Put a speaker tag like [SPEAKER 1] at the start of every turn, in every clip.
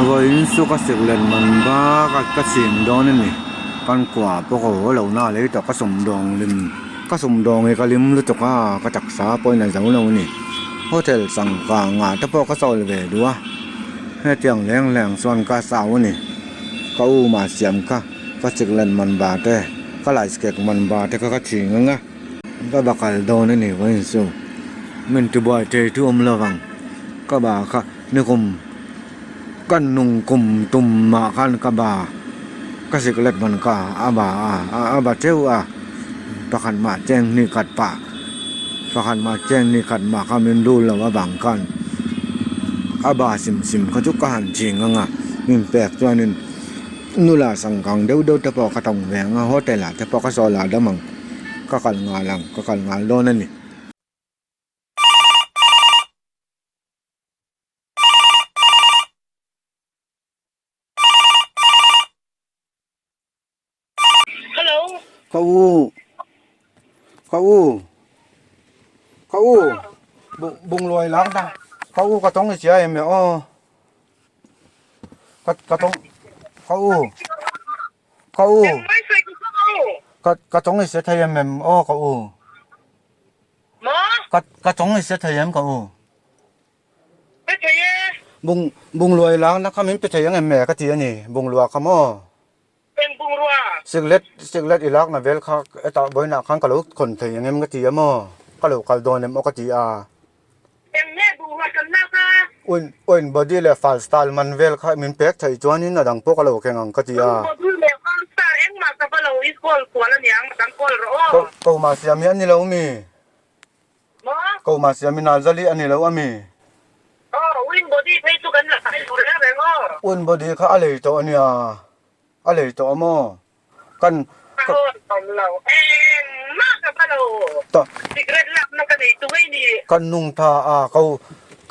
[SPEAKER 1] Vawiin chu ka sik len man bak a ka ching dawn a ni. Kan kua pawh ka haw lo na lei tawh ka sawmdawng lim ka sawmdawng hi ka lim lutuk a ka taksa pawhin a zo lo a ni. Hotel changkang ah te pawh ka chawl ve duh a hetiang leng leng chuan ka chau a ni. Ka u mah siam kha ka sik len man ba te ka lice cake man ba te kha ka ching ang a. Ka ba kal dawn a ni vawiin chu min tibuai thei thu awm lo vang ka ba kha nikum kan nung kum tum mah khan ka ba ka siklet man ka a ba a a ba teuh a pakhat mah cheng hnih khat pah pakhat mah cheng hnih khat mah kha min rul lo avang khan a ba sim sim kha chu ka han ching ang a min pek chuanin. Nula sangkang deuh deuh te pawh ka tawng ve ang a, hotel ah te pawh ka sawi lah dam ang, ka kal nghal ang, ka kal nghal dawn a ni.
[SPEAKER 2] Hello.
[SPEAKER 1] Ka u, ka u, ka u, bungluai lang ta, ka u ka tawng i chiah em aw. Ka ka tawng ka u ka u ka ka tawng i se thei em em aw ka u ka ka tawng i se thei em ka u bung bungluai lang na kha min pe thei ang em e ka ti a ni bunglua kha maw siklet siklet i lak na vel kha hetah vawiinah khan ka lo khawn thei ang em ka ti a maw ka lo kal dawn em aw ka ti a.
[SPEAKER 2] Eng nge bungrua kan lak a?
[SPEAKER 1] Oin oin body leh fal style man vel kha min pek theih chuanin a dang pawh ka lo keng ang ka ti a.
[SPEAKER 2] Oin body leh fal style engmah ka va lo i call kual aniang a dang call rawh aw.
[SPEAKER 1] Ko ko mah siam hi a ni lo mi?
[SPEAKER 2] Maw?
[SPEAKER 1] Ko mah siam hi Nalzali a ni lo a mi?
[SPEAKER 2] Aw oin body phei chu kan la khai lo reng reng aw.
[SPEAKER 1] Oin body kha a lei tawh ania a lei tawh a maw? Kan
[SPEAKER 2] Ka hawn awm lo. Engmah ka va lo. Cigarette lakna ka nei tu ngei ni.
[SPEAKER 1] Kan nung tha a ko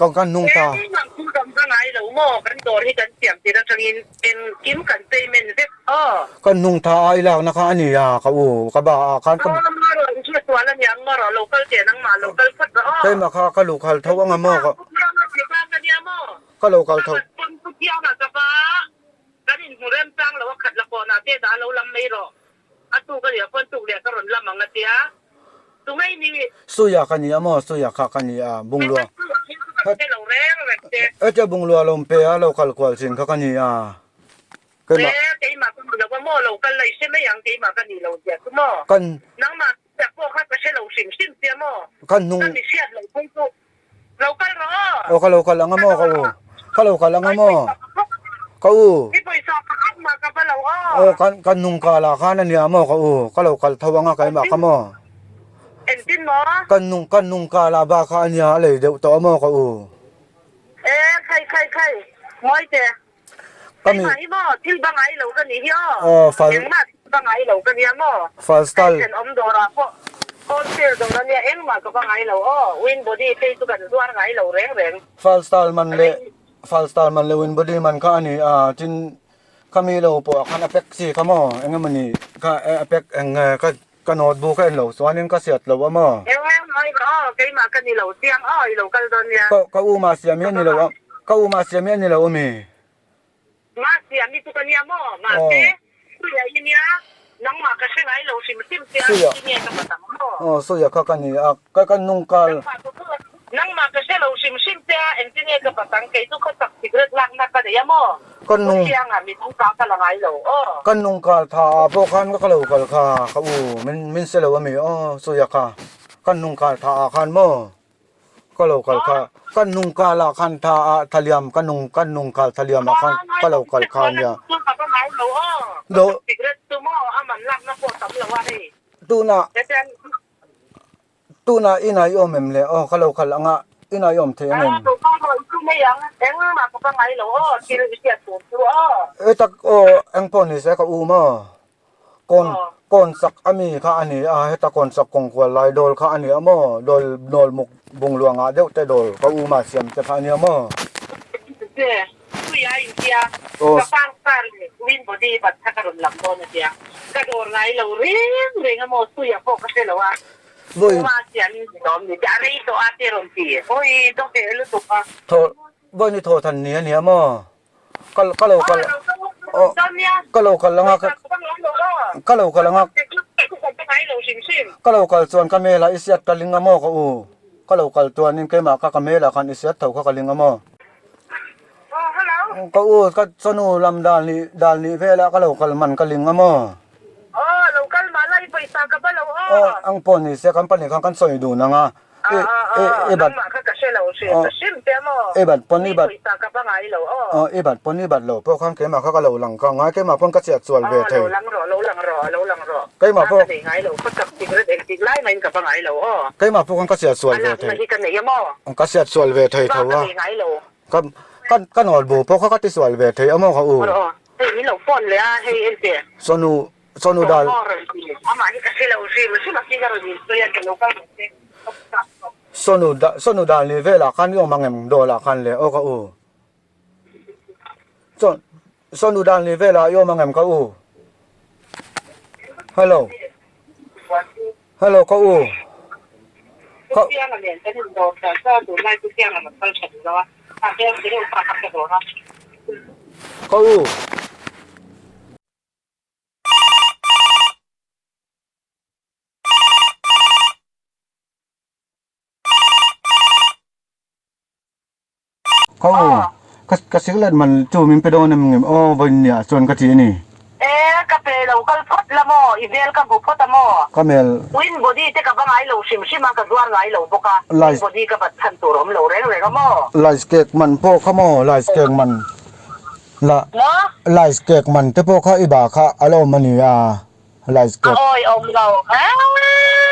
[SPEAKER 1] ko kan nung tha.
[SPEAKER 2] Engmah thil dang ka ngai lo maw kan dawr hi kan siam tir atangin engkim kan payment vek aw.
[SPEAKER 1] Kan nung tha a i lakna kha a ni a ka u ka ba a khan ka.
[SPEAKER 2] Aw marawh in hre sual a niang marawh lo kal teh nangmah lo kal phawt rawh aw.
[SPEAKER 1] Keimah kha ka luh khal tho anga maw ka. Ka lo kal tho.
[SPEAKER 2] Kan inhmu remchang lo a khat la kawnah te dah lo lam mai rawh. A tuk a nia pawn tuk leh ka rawn lam ang a tia. Tu ngei ni?
[SPEAKER 1] Suia ka ni a maw? Suia kha ka ni a, bunglua.
[SPEAKER 2] Ka hre lo reng reng che.
[SPEAKER 1] Hetia bunglua lo pe a lo kal kual chin kha ka ni a.
[SPEAKER 2] Keimah. E, keimah ka ni lo a maw? Lo kal la i hre mai ang keimah ka nih lo zia chu maw?
[SPEAKER 1] Kan.
[SPEAKER 2] Nangmah tak pawh kha ka hre lo hrim hrim sia maw?
[SPEAKER 1] Kan hnung.
[SPEAKER 2] Ka mi hriat loh phei chu. Lo kal rawh
[SPEAKER 1] aw. Aw ka lo kal ang a maw ka u. Ka lo kal ang a maw ka u.
[SPEAKER 2] I pawisa pakhat mah ka va lo aw.
[SPEAKER 1] Aw kan kan nung kal ah khan a nia maw ka u. Ka lo kal tho ang a keimah ka maw.
[SPEAKER 2] Engtin maw?
[SPEAKER 1] Kan nung kan nung kal ah bak kha a nia a lei deuh tawh a maw ka u.
[SPEAKER 2] E khai khai khai ngawi teh.
[SPEAKER 1] Kami.
[SPEAKER 2] Keimah hi maw thil bangai lo ka nih hi aw.
[SPEAKER 1] Aw fal.
[SPEAKER 2] Engmah thil bangai lo ka nia maw.
[SPEAKER 1] Fal style.
[SPEAKER 2] Kan thenawm dawrah pawh wholesale dawr a nia engmah ka bangai lo aw. Win body phei chu kan zuar ngai lo reng reng.
[SPEAKER 1] Fal style man leh fal style man leh win body man kha a ni a tin khami lo pawh ah khan a pack chi kha maw eng emaw ni kha a pack eng nge ka ka notebook a en lo chuanin ka siat lo a maw.
[SPEAKER 2] Eng eng aw keimah ka ni lo chiang aw i lo kal dawn nia.
[SPEAKER 1] Ka ka u mah siam hi a ni lo a ka u mah siam hi a ni lo a mi.
[SPEAKER 2] Mah siam hi chu ka nia maw mahse suia i nia nangmah ka hre ngai lo hrim hrim che a i nge ka bat ang maw.
[SPEAKER 1] Aw suia kha ka ni a ka ka nung kal.
[SPEAKER 2] Nangmah ka hre lo hrim hrim che a engtin nge ka bat ang kei chu khawchak cigarette lakna ka nei a maw.
[SPEAKER 1] Ka nung
[SPEAKER 2] Thiangah mi dang ka ka la ngai lo aw.
[SPEAKER 1] Ka nung kal tha ah pawh khan ka lo kal kha ka u min min se lo a mi aw suia kha ka nung kal tha ah khan maw ka lo kal kha ka nung kal ah khan tha ah thaliam ka nung ka nung kal thaliam ah khan ka lo kal kha nia.
[SPEAKER 2] Do
[SPEAKER 1] tuna tuna inah i awm em le aw ka lo kal anga inah i awm thei ang em? E tak aw engpawh ni se ka u maw kawn kawn sak a mi kha a ni a heta kawn sak kawng kual lai dawl kha a ni a maw dawl dawl muk bunglua ngah deuh te dawl ka u mah siam te kha a ni a maw.
[SPEAKER 2] Puia in tia ka fang star leh win body bat kha ka rawn lam dawn a tia ka dawr ngai lo reng reng a maw Suia pawh ka hre lo a Puma siam in ni awm ni te a rei tawh a te rawn ti hawi dawk leh lutuk a.
[SPEAKER 1] Thaw vawi ni thaw than ni a nia maw? Ka ka lo kal aw ka lo kal anga ka lo kal anga ka lo kal chuan ka mela i siat ka ling a maw ka u ka lo kal chuanin keimah kha ka mela khan i siat tho kha ka ling a maw ka u ka chawhnu lam dal nih dal nih velah ka lo kal man ka ling a maw aw ang pawh ni se kan pahnih khan kan sawi dun ang a. I bat i bat pawn i bat i bat pawn i bat lo pawh khan keimah kha ka lo lang ka ngai keimah pawn ka chiah chual ve thei keimah pawh keimah pawh khan ka chiah chual ve thei ka chiah chual ve thei tho a ka ka nawl bu pawh kha ka ti sual ve thei a maw ka u sawnu Chawhnu dal. Sawhnu sawhnu dal ni velah khan i awm ang em dawlah khan le aw ka u. Chaw sawhnu dal ni velah i awm ang em ka u. Hello. Hello ka u. Ka Ka u. Ka u, ka ka siklet man chu min pe dawn em ngem aw vawinia chuan ka ti a ni.
[SPEAKER 2] E, ka pe lo kal phawt la maw, i vel ka hmu phawt a maw?
[SPEAKER 1] Ka mel.
[SPEAKER 2] Win body te ka va ngai lo hrim hrim a, ka zuar ngai lo bawk a, win body ka bat chhan tur awm lo reng reng a maw?
[SPEAKER 1] Lice cake man pawh kha maw, lice cake man. La Lice cake man te pawh kha i bah kha a lo awm a ni a, lice cake.
[SPEAKER 2] A awi awm lo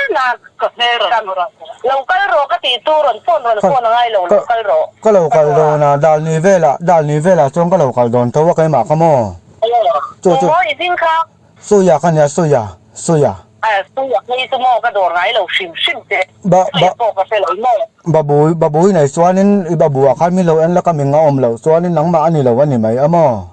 [SPEAKER 2] na ka hmel rawn lo kal rawh ka tih chu rawn phone rawn phone a ngai lo lo kal rawh.
[SPEAKER 1] Ka lo kal dawn a, dal ni velah dal ni velah chuan ka lo kal dawn tho a keimah kha maw.
[SPEAKER 2] Chu chu. Maw i zing kha.
[SPEAKER 1] Suya ka nia Suya Suya.
[SPEAKER 2] Suya phei chu maw ka dawr ngai lo hrim hrim che. Suya pawh ka hre lo maw.
[SPEAKER 1] Babu babu i nei chuanin i babu ah khan min lo en la ka ming a awm loh chuanin nangmah a ni lo a ni mai a maw.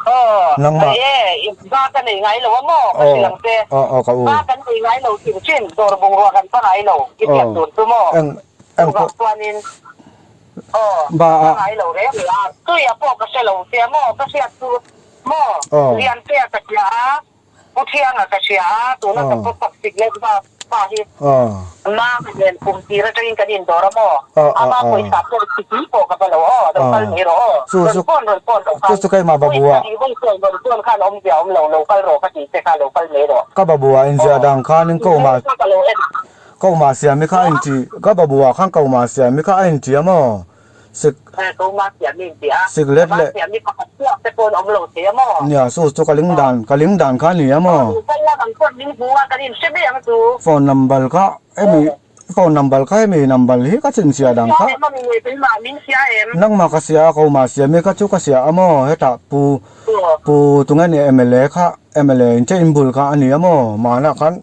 [SPEAKER 2] Aw
[SPEAKER 1] Nangmah.
[SPEAKER 2] Aye i ba ka nei ngai lo a maw ka hrilh ang che.
[SPEAKER 1] Aw aw ka u.
[SPEAKER 2] Ba kan nei ngai lo hrim hrim dawr bungrua kan pa ngai lo i pian tur chu maw.
[SPEAKER 1] Eng eng
[SPEAKER 2] Chuvang chuanin aw
[SPEAKER 1] Ba
[SPEAKER 2] ka
[SPEAKER 1] a.
[SPEAKER 2] ngai lo reng reng a. Suya pawh ka hre lo che a maw ka hriat chu Maw? Liantea ka hria a, Pu Thianga ka hria a, tuna ka khaw chak sik leh pa pa hi Mama nen kum tir atangin kan indawr a maw? Ama pawisa pawh chiki pawh ka va lo aw, lo kal mai rawh aw, rawn phone rawn phone lo khan, pawisa tih vawi sawi rawn phone khan awmzia awm lo, lo kal rawh ka tih che kha lo kal mai rawh.
[SPEAKER 1] Ka babua inziah dan khanin ka awmah
[SPEAKER 2] ka lo en.
[SPEAKER 1] Ka awmah siam hi kha a inti, ka babua khan ka awmah siam hi kha a inti a maw? Sik Siklet leh Nia su chu ka ling dan ka ling dan kha a ni a maw? Phone number kha hemi phone number kha hemi number hi ka chhinchhiah dan kha nangmah ka sia a ko mah sia mi kha chu ka sia a maw hetah pu pu tunge ni mla kha mla in che inbul kha a ni a maw mahna khan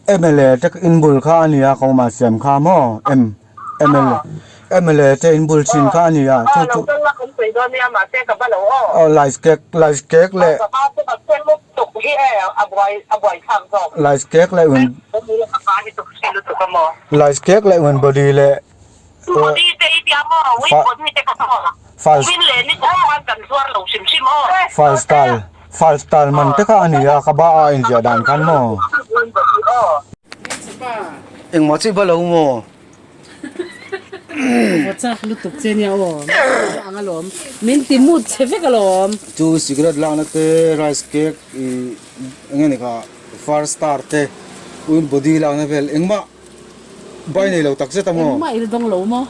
[SPEAKER 1] mla te inbul kha a ni a ko mah siam kha maw em. Mla mla te in bul thin kha a ni a chu chu aw lice cake lice cake leh lice cake leh un lice cake leh un body leh fal style fal style man te kha a ni a ka ba a inziah dan khan maw. Engmah chi balo maw?
[SPEAKER 3] Vaw chak lutuk che nia aw. Ang alawm. Min ti mut che vek alawm.
[SPEAKER 1] Chu cigarette lakna te, rice cake i eng nge kha far star te, uin body lakna vel engmah bai nei lo tak zet a maw?
[SPEAKER 3] Engmah i la dawng lo maw?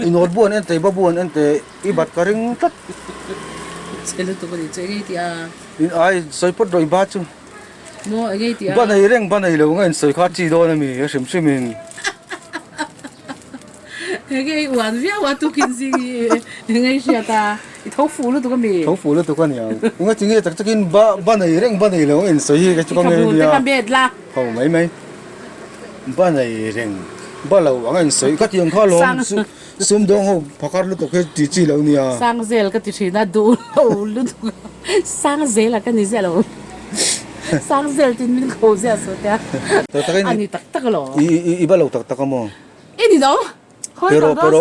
[SPEAKER 1] I nawt bu an en teh, i babu an en teh, i bat ka ring tlat.
[SPEAKER 3] Che lutuk a ni chu eng nge tih a?
[SPEAKER 1] In ai sawi pawt rawh i ba chu.
[SPEAKER 3] Maw eng nge tih a?
[SPEAKER 1] Ba nei reng ba nei lo nga insawi kha chi dawn a mi a hrim hrim in.
[SPEAKER 3] Eng nge i uan viau a tukin zing i eng nge i hriat a? I tho fuh lutuk a mi?
[SPEAKER 1] Tho fuh lutuk a niang. Eng chi nge tak takin ba ba nei reng ba nei lo nga insawi hi ka chu ka ngei nia.
[SPEAKER 3] I kha bur te kha bet la.
[SPEAKER 1] Ho mai mai. Ba nei reng ba lo anga insawi ka tiang kha lawm sumdawng ho phakar lutuk hi ti chi lo nia.
[SPEAKER 3] Sang zel ka ti thin a duh lo lutuk a. Sang zel a ka ni ziah lo. Sang zel tin min ko ziah saw tia.
[SPEAKER 1] Tak tak
[SPEAKER 3] a ni tak tak lo.
[SPEAKER 1] I i i ba lo tak tak a maw?
[SPEAKER 3] I ni lo.
[SPEAKER 1] Pero pero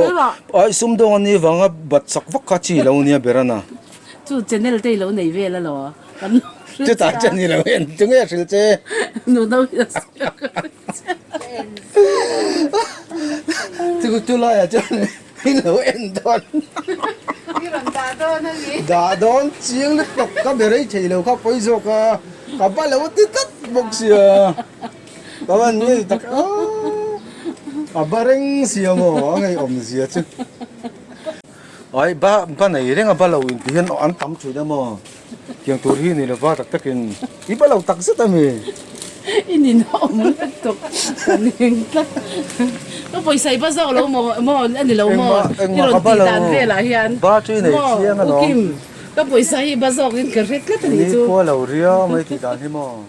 [SPEAKER 1] ai sumdawng a ni vanga bat chak vak kha chi lo nia Berana.
[SPEAKER 3] Chu channel te i lo nei vel a law? Kan lo hrilh che a.
[SPEAKER 1] Chutah chuan i lo en chu nge hrilh che?
[SPEAKER 3] Nu no hi a sawi a ka hrilh che.
[SPEAKER 1] Chu chu laiah chuan i lo en dawn.
[SPEAKER 4] I rawn dah dawn a ni.
[SPEAKER 1] Dah dawn chiang lutuk ka be rei thei lo kha pawi zawk a, ka va lo ti tlat bawk sia. Ka van ngei tak a, a ba reng sia maw a ngeiawm zia chu. Ai ba ba nei reng a ba lo in ti hian an tam thin a maw tiang tur hi ni lova tak takin i ba lo tak zet a mi.
[SPEAKER 3] I ninawm lutuk ka ning tlat ka pawisa i ba zawk lo maw maw a ni lo maw i rawn tih dan velah hian
[SPEAKER 1] ba chu i nei chiang alawm
[SPEAKER 3] u Kim ka pawisa hi i ba zawk in ka hre tlat a nih chu.
[SPEAKER 1] Ni khua lo riau mai tih dan hi maw.